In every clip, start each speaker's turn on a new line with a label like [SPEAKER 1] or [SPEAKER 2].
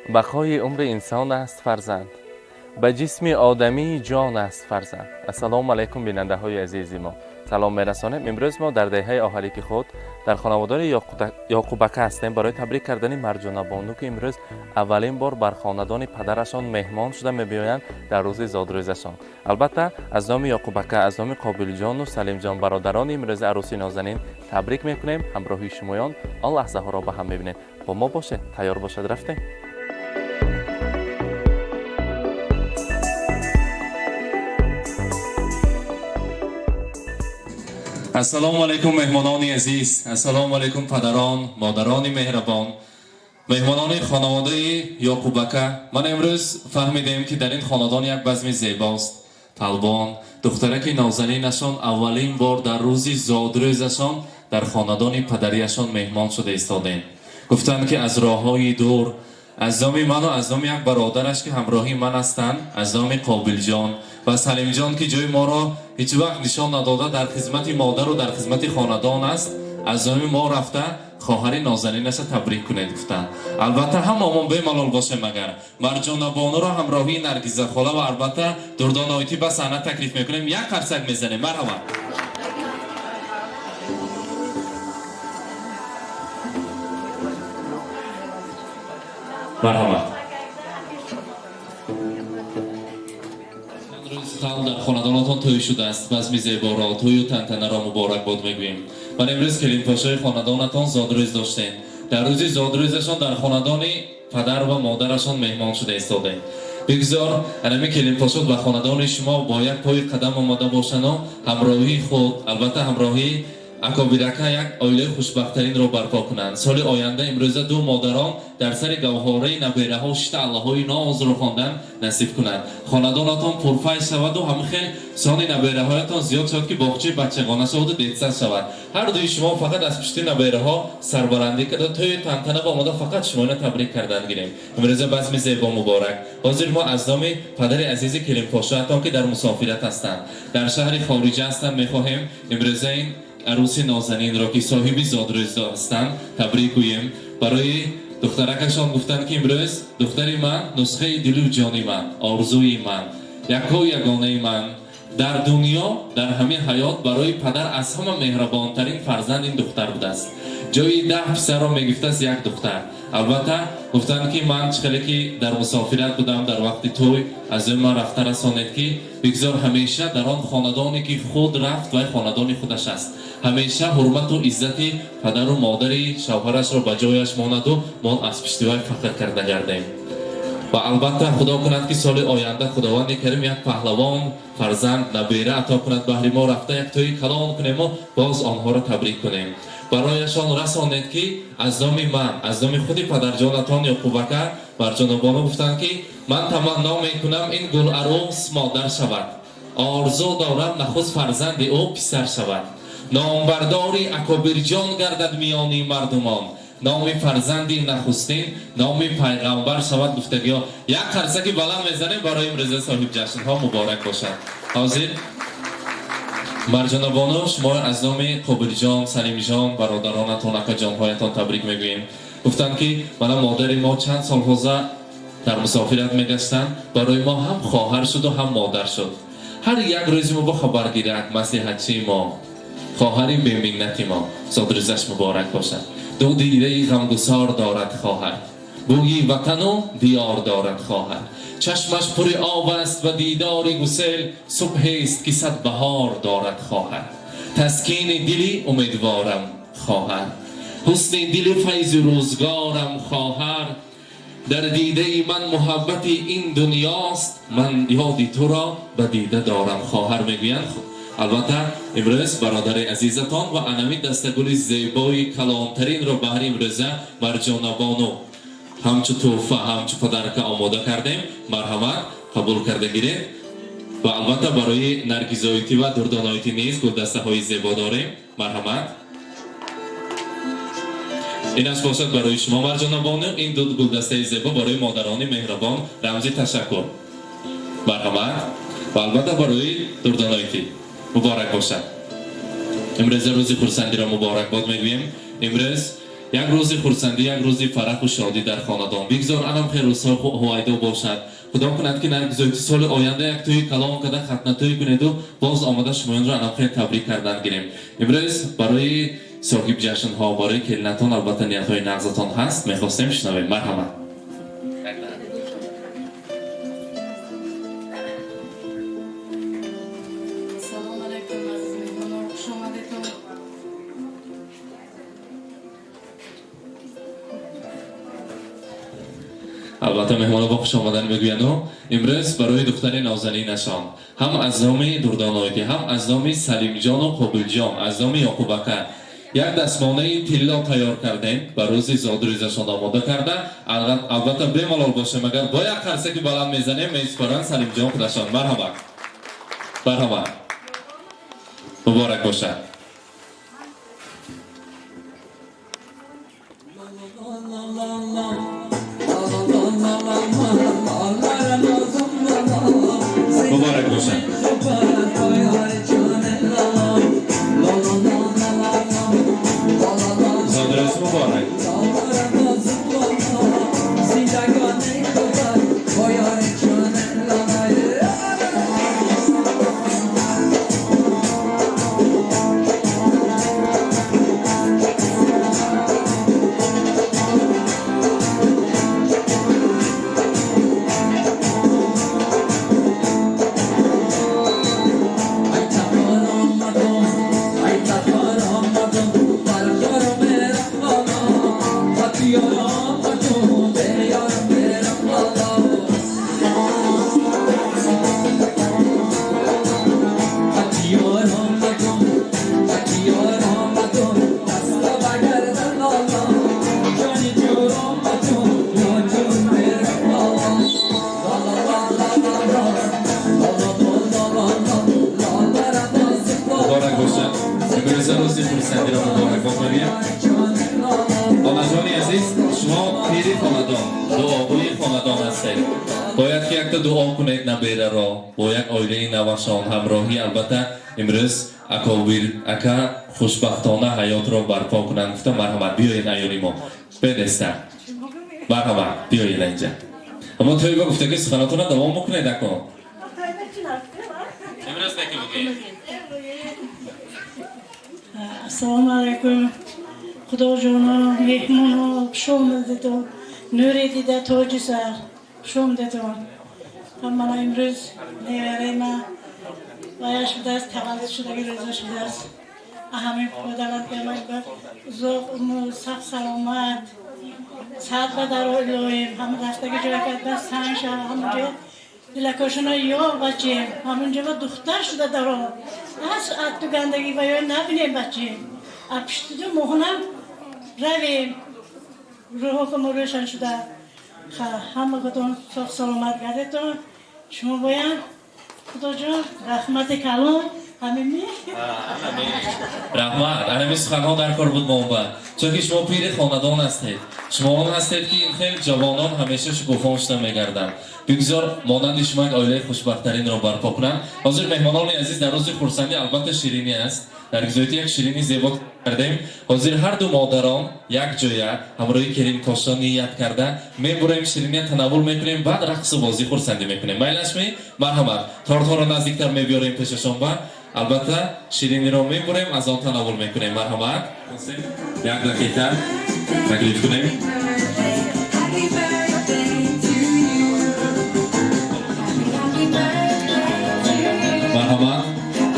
[SPEAKER 1] Бақои умри инсон аст фарзанд, ба ҷисми одамӣ ҷон аст фарзанд. Ассалому алайкум, бинандаҳои азизи мо. Салом мерасонем. Имрӯз мо дар деҳаи Оҳалики худ дар хонаводони Ёқубака ҳастем барои табрик кардани Марҷонабону, ки имрӯз аввалин бор бар хонадони падарашон меҳмон шуда мебиёянд дар рӯзи зодрӯзашон. Албатта, аз номи Ёқубака, аз номи Қобилҷону Салимҷон, бародарони имрӯзи арӯси нозанин, табрик мекунем. Ҳамроҳи шумоён он лаҳзаҳоро ба ҳам мебинем. Бо мо бошед, тайёр бошад, рафтем.
[SPEAKER 2] Ассалому алайкум, меҳмонони азиз, ассалому алайкум, падарон, модарони меҳрабон, меҳмонони хонаводаи Ёқубака. Ман имрӯз фаҳмидем, ки дар ин хонадон як базми зебост. Талбон духтараки нозанинашон аввалин бор дар рӯзи зодрӯзашон дар хонадони падарияшон меҳмон шуда истодем. Гуфтанд, ки аз роҳҳои дур аз номи ману аз номи як бародараш, ки ҳамроҳи ман ҳастанд, аз номи Қобилҷон ва Салимҷон, ки ҷои моро ҳеҷ вақт нишон надода, дар хизмати модару дар хизмати хонадон аст, аз номи мо рафта хоҳари нозанинаша табрик кунед, гуфтанд. Албатта, ҳамаомон бемалол бошем, агар Марҷонабонуро ҳамроҳии Наргиза хола ва албатта Дурдонаоитӣ ба саҳна таклиф мекунем. Як қарсак мезанем. Марҳамат. Марҳамат. Рӯз дар хонадонатон тӯй шудааст. Базми зеборо, тӯю тантанаро муборакбод мегӯем. Ман имрӯз келинпошои хонадонатон зодрӯз доштем. Дар рӯзи зодрӯзашон дар хонадони падар ва модарашон меҳмон шуда истодем. Бигзор анами келинпошот ба хонадони шумо бо як пои қадам омода бошану ҳамроҳии худ, албатта, ҳамроҳии акобирака як оилаи хушбахттаринро барпо кунанд. Соли оянда имрӯза ду модарон дар сари гавҳораи набераҳо шита аллаҳои нозро хондан насиб кунанд. Хонадонатон пурфайз шаваду ҳамин хел сони набераҳоятон зиёд шавад, ки боғчаи бачагона шаваду детсад шавад. Ҳар дуи шумо фақат аз пушти набераҳо сарбаландӣ карда, тӯю тантана ба омода фақат шуморо табрик кардан гирем. Имрӯза базми зебо муборак. Ҳозир мо аз номи падари азизи келинпошоатон, ки дар мусофират ҳастанд, дар шаҳри хориҷа ҳастанд, мехоҳем имрӯза ин арӯси нозанинро, ки соҳиби зодрӯз ҳастанд, табрик гӯем. Барои духтаракашон гуфтанд, ки имрӯз духтари ман, нусхаи дилу ҷони ман, орзуи ман, якою ягонаи ман дар дунё, дар ҳамин ҳаёт барои падар аз ҳама меҳрабонтарин фарзанд ин духтар будааст. Ҷои 10 писарро мегифтааст як духтар. Албатта, гуфтанд, ки ман чӣ хеле ки дар мусофират будам дар вақти тӯй, аз ӯ ман рафта расонед, ки бигзор ҳамеша дар он хонадоне, ки худ рафт, вай хонадони худаш аст, ҳамеша ҳурмату иззати падару модари шавҳарашро ба ҷояш монаду мо аз пишти вай фахр карда гардем. Ва албатта, худо кунад, ки соли оянда Худованди Карим як паҳлавон фарзанд, набера ато кунад баҳри мо, рафта як тӯи калон кунему боз онҳоро табрик кунем. Барояшон расонед, ки аз номи ман, аз номи худи падарҷонатон Ёқубака, Марҷонабону гуфтанд, ки ман таманно мекунам, ин гуларӯс модар шавад, орзу дорам, нахуст фарзанди ӯ писар шавад, номбардори акобирҷон гардад миёни мардумон, номи фарзанди нахустин номи пайғамбар шавад, гуфтагиҳо. Як қарсаки баланд мезанем барои имрӯза соҳибҷашнҳо. Муборак бошад. Ҳозир, Марҷонабону, шумо аз номи Қобилҷон, Салимҷон, бародаронатон, акаҷонҳоятон табрик мегӯем. Гуфтанд, ки мана модари мо чанд сол ҳоза дар мусофират мегаштанд, барои мо ҳам хоҳар шуду ҳам модар шуд. Ҳар як рӯзи мо бо хабаргирак, маслиҳатчии мо, хоҳари беминнати мо, зодрӯзаш муборак бошад. Ду дидаи ғамгусор дорад хоҳар, бӯи ватану диёр дорад хоҳар, чашмаш пури об аст ва дидори гусел, субҳест, ки сад баҳор дорад хоҳар, таскини дили умедворам хоҳар, ҳусни дили файзу рӯзгорам хоҳар, дар дидаи ман муҳаббати ин дунёст, ман ёди туро ба дида дорам хоҳар, мегӯянд. Албатта, имрӯз бародари азизатон ва анами дастагули зебои калонтаринро баҳри имрӯза Марҷонабону ҳамчу тӯҳфа, ҳамчу подарка омода кардем. Марҳамат, қабул карда гиред. Ва албатта, барои Наргизоитӣ ва Дурдоноитӣ низ гулдастаҳои зебо дорем. Марҳамат. Инаш бошад барои шумо, Марҷонабону. Ин ду гулдастаи зебо барои модарони меҳрабон рамзи ташаккур. Марҳамат. Ва албатта, барои Дурдоноитӣ. Муборак бошад. Имрӯза рӯзи хурсандиро муборакбод мегӯем. Имрӯз Як рӯзи хурсандӣ, як рӯзи фараҳу шодӣ дар хонадон. Бигзор анам хел рӯзҳо ҳувайдо бошад. Худо кунад, ки наргизоити соли оянда як тӯи калон када хатнатӯй кунеду боз омада шумоёнро анам хел табрик кардан гирем. Имрӯз барои соҳиб ҷашнҳо, барои келинатон албатта ниятҳои нағзатон ҳаст, мехостем шунавем. Марҳамат.
[SPEAKER 3] Салом алайкум, азиз меҳмонон, хуш омадедон.
[SPEAKER 2] Албатта, меҳмонро бо хуш омадан мегӯянду имрӯз барои духтари нозанинашон ҳам аз номи Дурдоноидӣ, ҳам аз номи Салимҷону Қобилҷон, аз номи Ёқубака як дастмонаи тилло тайёр кардем, ба рӯзи зодрӯзашон омода карда. Албатта, бемалол бошем, агар бо як қарсаки баланд мезанем, месупоранд Салимҷон худашон. Марҳамат, марҳамат, муборак бошад. Муборак бошад. Зодрӯз муборак. Муборак бошад. Имрӯза рӯзи хурсандиро муборакбод мегӯям. Хонаҷони азиз, шумо пири хонадон, дуогӯи хонадон ҳастед. Бояд ки якта дуо кунед набераро бо як оилаи навашон ҳамроҳӣ. Албатта, имрӯз акобир ака хушбахтона ҳаётро барпо кунанд гуфта. Марҳамат, биёед, аёли мо бедеста, марҳамат, биёед инҷа. Аммо тӯйба гуфтаги суханотонро давом бикунед, ако. Имрӯз неки бугӯед.
[SPEAKER 4] Ассалому алайкум, худоҷоно, меҳмоно, хуш омадедон. Нури дида, тоҷи сар, хуш омадедон. Мана имрӯз невараи ма ваяш будааст, таваллуд шудаги рӯзаш будааст. Ҳамин даъват кардам ба узоқ умр, сахт саломат, саҳат ба дар илоҳим, ҳама рафтаги ҷой карда санг шава, ҳама ҷой дилакошона ё бачем, ҳамон ҷо ба духтар шуда даро аз атту гандагӣ ва ё набинем бачем, а пиштиду моҳонам равем, рӯҳо рӯшан шуда. Ҳамаготон соғ саломат гардетон. Шумо бояд, худоҷон, раҳмати калон ҳамин.
[SPEAKER 2] Раҳмат. Анами суханҳо дар кор буд моба, чунки шумо пири хонадон ҳастед. Шумо он ҳастед, ки ин хел ҷавонон ҳамеша шукуфон шуда мегарданд. Бигзор монанди шумо як оилаи хушбахттаринро барпо кунанд. Ҳозир, меҳмонони азиз, дар рӯзи хурсандӣ албатта ширинӣ аст. Дар гизоити як ширинӣ зебо кардем. Ҳозир ҳарду модарон як ҷоя ҳамроҳи келинкошон ният карда мебурем, шириния танаввул мекунем, баъд рақсу бозӣ, хурсандӣ мекунем. Майлашми? Марҳамат, тортҳоро наздиктар мебиёрем пешашон ба албатта шириниро мебурем, аз он танаввул мекунем. Марҳамат, як дақиқа таклиф кунем.
[SPEAKER 5] Happy birthday to you. Happy birthday to you.
[SPEAKER 2] Марҳамат,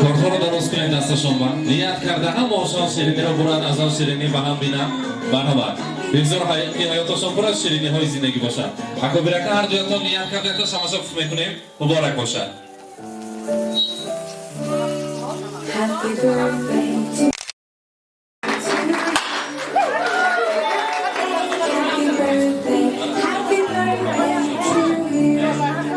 [SPEAKER 2] кортҳоро дароз кунем дасташон ба ният карда ҳамаошон шириниро буранд, аз он ширинӣ ба ҳам бинанд. Марҳамат, бигзор ки ҳаётошон пур аз шириниҳои зиндагӣ бошад. Акобирака, ҳар дуятон ният карда якта шамаша пуф мекунем. Муборак бошад.
[SPEAKER 5] Happy birthday to you. Happy birthday, happy birthday to you. Happy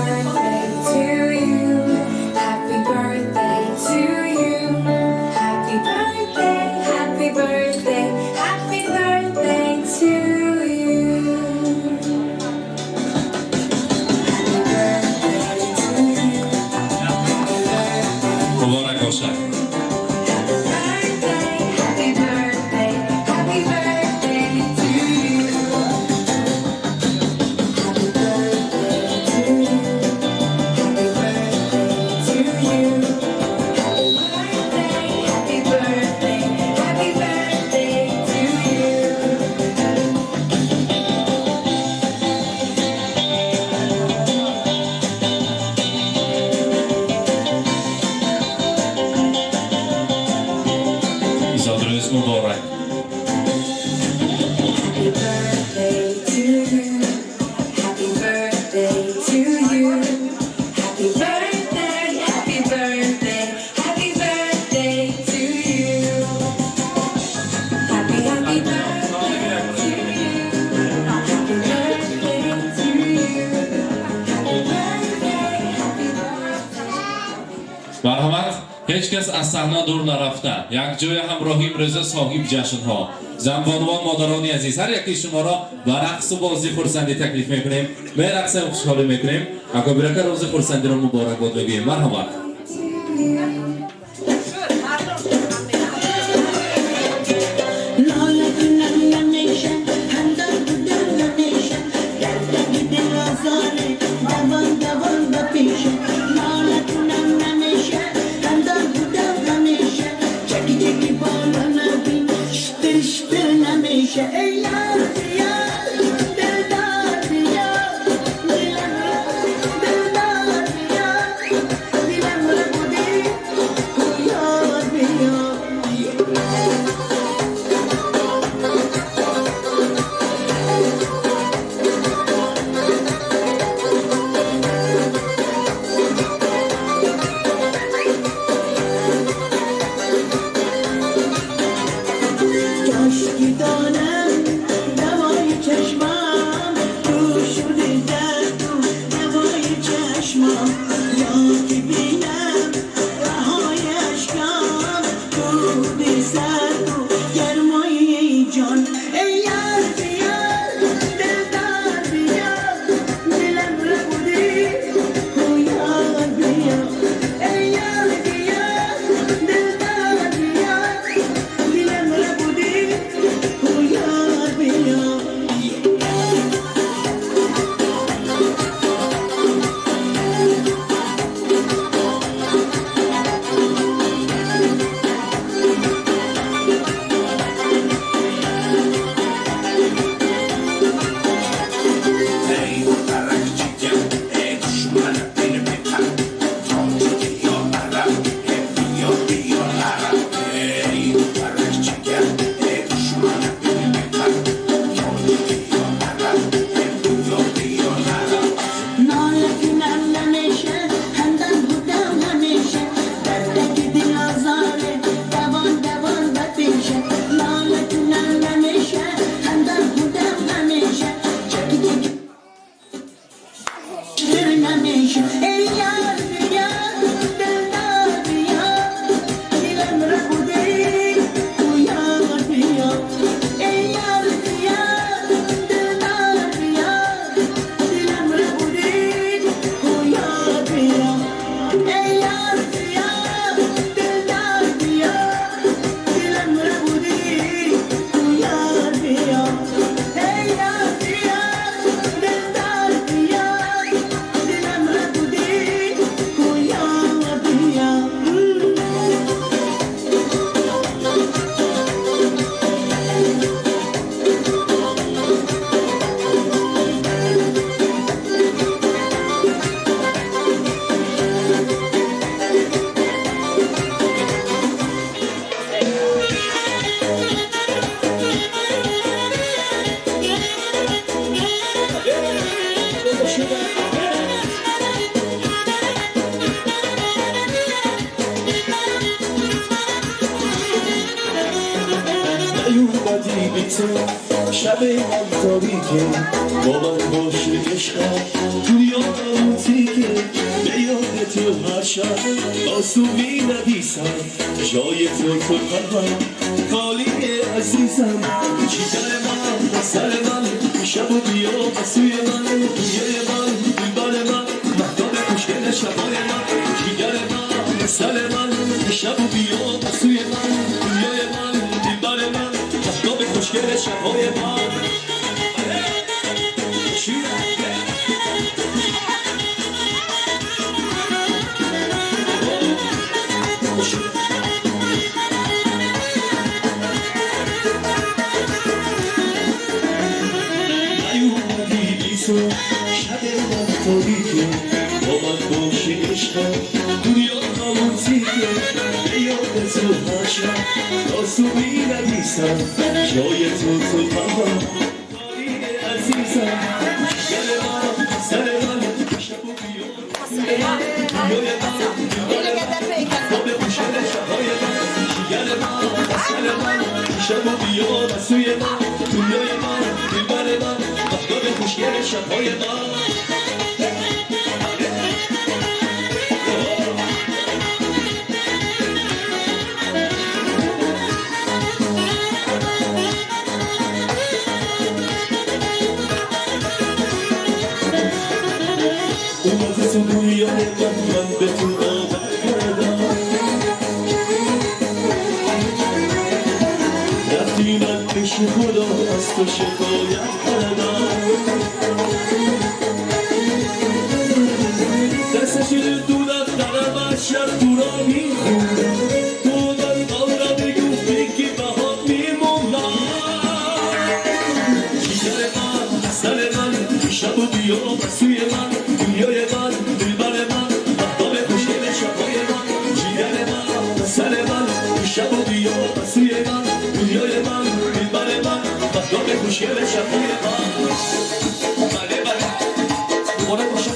[SPEAKER 5] birthday to you. Happy birthday to you. Happy birthday, happy birthday, happy birthday to you.
[SPEAKER 2] Марҳамат, ҳеҷ кас аз саҳна дур нарафта, якҷоя ҳамроҳи имрӯза соҳиб ҷашнҳо, занбонувон, модарони азиз, ҳар яки шуморо ба рақсу бозӣ, хурсандӣ таклиф мекунем. Мерақсем, хушҳолӣ мекунем. Акобирака рӯзи хурсандиро муборакбод мегӯем. Марҳамат.
[SPEAKER 6] لاله کنم نمیشه، همدم بودم نمیشه، دردک دل آزاره، دوان دوان به پیشه. لاله کنم نمیشه، همدم بودم نمیشه، چکی چکی بالا نبین، شتر شتر نمیشه. ای یار بیا، دلدار بیا، دلم را دلدار بیا، دلم را بودی یار بیا. کاش دانم دوای چشمم تو شده، درد و دوای چشمم، یا که بینم رهای اشکام تو به سرد و گرمای جان. ای یار بیا، دلدار بیا، دلم ربودی کو یار بیا. ای یار بیا، دلدار بیا، دلم ربودی کو یار بیا.
[SPEAKER 7] ای مترک جگر، ای دشمن دل بتر، تاجیک یا عرب، ای بیا بیا عرب. ای مترک جگر، ای دشمن دل بتر، تاجیک یا عرب، ای بیا بیا عرب.
[SPEAKER 6] ناله کنم نمیشه، همدم بودم همیشه، دردک دل آزاره، دوان دوان به پیشه. ناله کنم نمیشه، همدم بودم همیشه، چکی چکی نمیشه. ای یار بیا، دلدار بیا، دلم ربوده کو یار بیا. ای یار بیا، دلدار بیا، دلم ربوده کو یار بیا. ای یار بیا، دلدار بیا، دلم ربوده کو یار بیا. ای یار بیا، دلدار بیا، دلم ربوده کو یار بیا.
[SPEAKER 8] نیومدی بی تو شب من تاریکه، با من باشه عشقم دنیا تیکه. به یاد تو هر شب آسو می نویسم، جای تو تو قلبم خالی عزیزم. جیگر من، سر من، شب و بیا به سوی من، دنیای من، دلبر من، مهتاب خوشگل شبای من. جیگر من، سر من، شب و بیا به سوی من، دنیای من، دلبر من، مهتاب خوشگل شبای من. نیومدی بی تو شب من تاریکه، با من باشه عشقم دنیا همون تیکه. به یاد تو هر شب آسو می نویسم، جای تو تو قلبم خالی عزیزم. جگر من، سر من، شب و بیا دنیای من، دلبر من، مهتاب خوشگل شبهای من. جگر من، سر من، شب و بیا به سوی من، دنیای من، دلبر من، مهتاب خوشگل شبهای من. دلم به تو باور کردم. رفتی من پیش خدا از تو شکایت کردم. دستش دونم دارم از شب تو را میخونم. تو در قارا بگو بگی بها میمونم. جیگر من، سر من، شب و بیا سوی من، دنیای من، دلبر من، مهتاب خوشگل شبهای من. جیگر من، سر من، شب و بیا سوی من، دنیای من، دلبر من، مهتاب خوشگل شبهای من. بله بله مبارک باشه.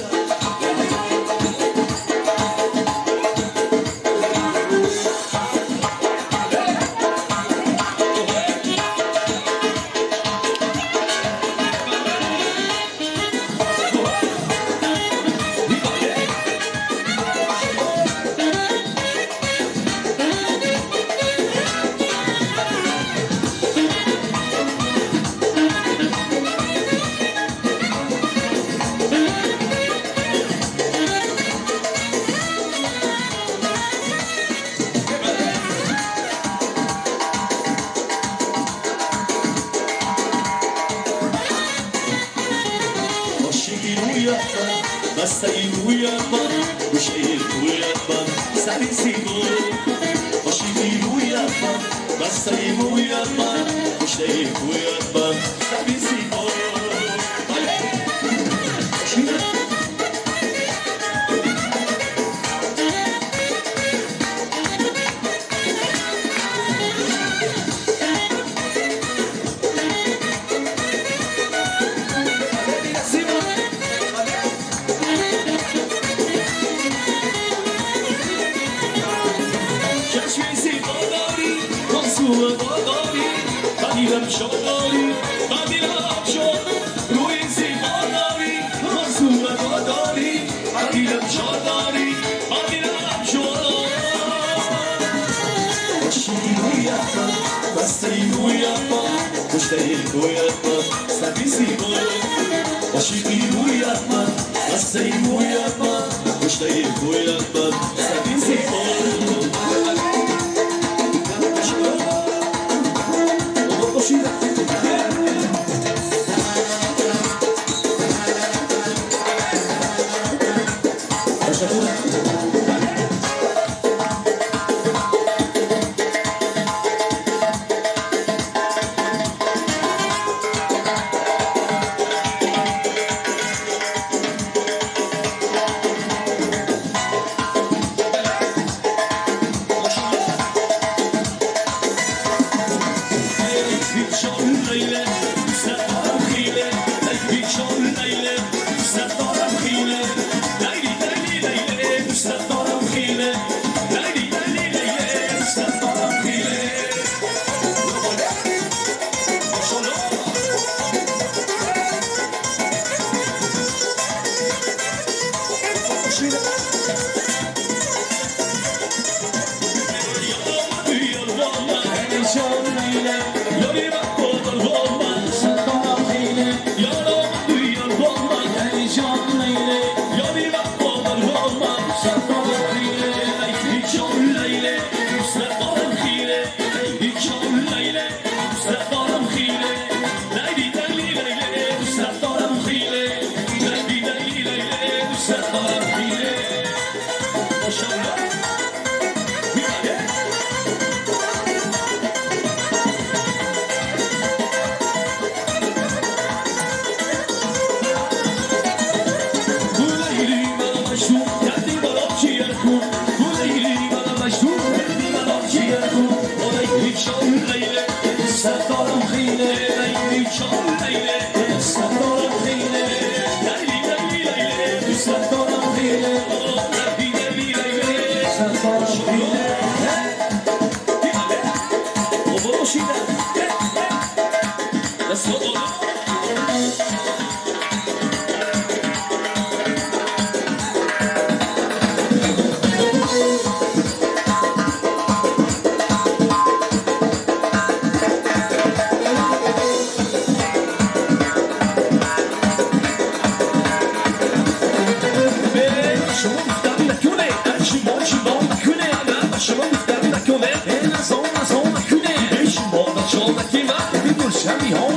[SPEAKER 8] نکنه شما شما نکنه شما گفتم نکنه نزا نزا نکنه به شما بچا نکنه به شمی ها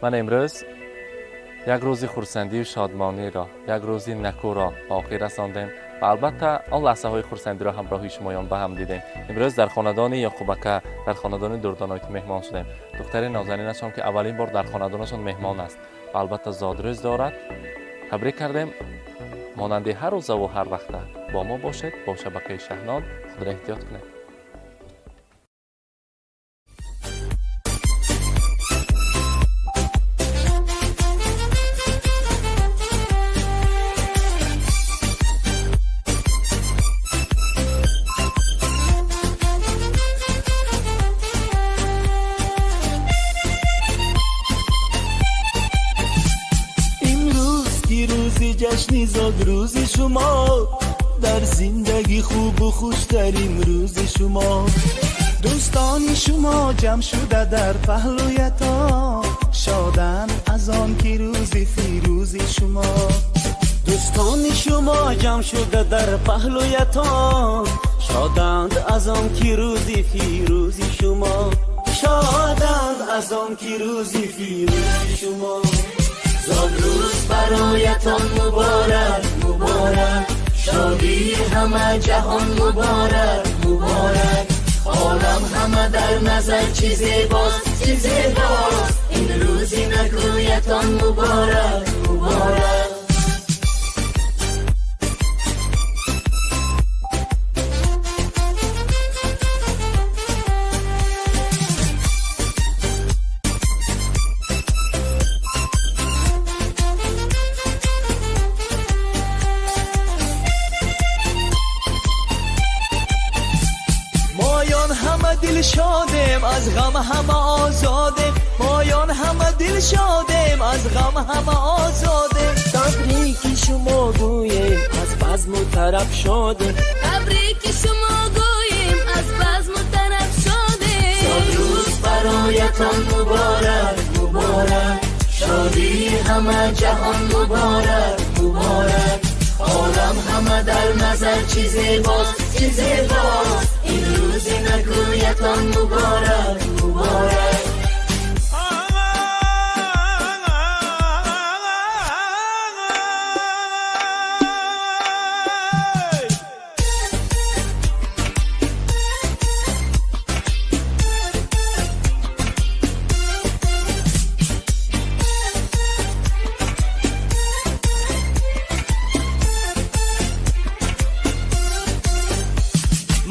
[SPEAKER 1] Ман имрӯз як рӯзи хурсандию шодмониро, як рӯзи накӯро ба охир расондем ва албатта он лаҳзаҳои хурсандиро ҳамроҳи шумоён ба ҳам дидем. Имрӯз дар хонадони Ёқубака, дар хонадони Дурдоное ки меҳмон шудем, духтари нозанинашон ки аввалин бор дар хонадонашон меҳмон аст ва албатта зодрӯз дорад, табрик кардем. Монанди ҳар рӯзаву ҳар вақта бо мо бошед, бо шабакаи Шаҳнод. Худро эҳтиёт кунед.
[SPEAKER 8] جشن زادروز شما در زندگی خوب و خوشترین روز شما.
[SPEAKER 9] دوستان شما جمع شده در پهلویتان، شادن از آن که روز فیروز شما.
[SPEAKER 10] دوستان شما جمع شده در پهلویتان، شادند از آن که روز فیروز شما. شادند از آن که روز فیروز شما.
[SPEAKER 6] زادروز برایتان مبارک مبارک، شادی همه جهان مبارک مبارک. عالم همه در نظر چی زیباست چی زیباست. Ин рӯзи накӯятон муборак, муборак.
[SPEAKER 8] Моён ҳама дилшодем, аз ғам ҳама озодем. Моён ҳама дилшодем, аз ғам ҳама озодем.
[SPEAKER 10] Табрики шумо гӯем, аз базму тараб шодем.
[SPEAKER 3] Табрики шумо гӯем, аз базму тараб шодем.
[SPEAKER 6] Зодрӯз бароятон муборак, муборак. Шодии ҳама ҷаҳон муборак, муборак. Олам ҳама дар назар чӣ зебост, чӣ зебост. Ин рӯзи накӯятон муборак, муборак.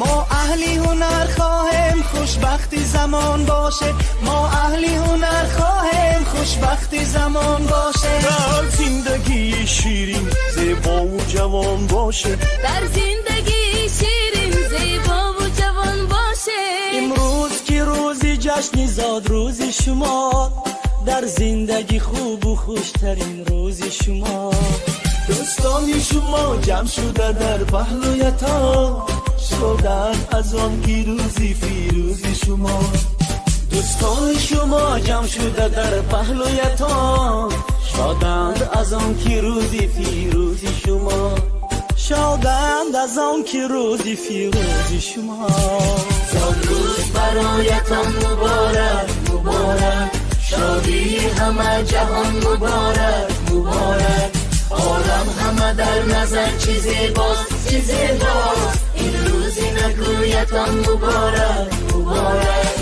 [SPEAKER 9] Мо аҳли ҳунар хоҳем, хушбахти замон боше. Мо аҳли ҳунар хоҳем, хушбахти замон боше.
[SPEAKER 8] Дар зиндагии ширин, зебову ҷавон боше.
[SPEAKER 3] Дар зиндагии ширин, зебову ҷавон боше.
[SPEAKER 10] Имрӯз ки рӯзи ҷашни зодрӯзи шумо, дар зиндагӣ хубу хуштарин рӯзи шумо.
[SPEAKER 8] Дӯстони шумо ҷамъ шуда дар паҳлӯятон, шоданд аз он ки рӯзи фирӯзи шумо.
[SPEAKER 10] Дӯстони шумо ҷамъ шуда дар паҳлӯятон, шоданд аз он ки рӯзи фирӯзи шумо. Шоданд аз он ки рӯзи фирӯзи шумо.
[SPEAKER 6] Зодрӯз бароятон муборак, муборак. Шодии ҳама ҷаҳон муборак, муборак. Олам ҳама дар назар чӣ зебост, чӣ зебост. Ин рӯзи накӯятон муборак, муборак.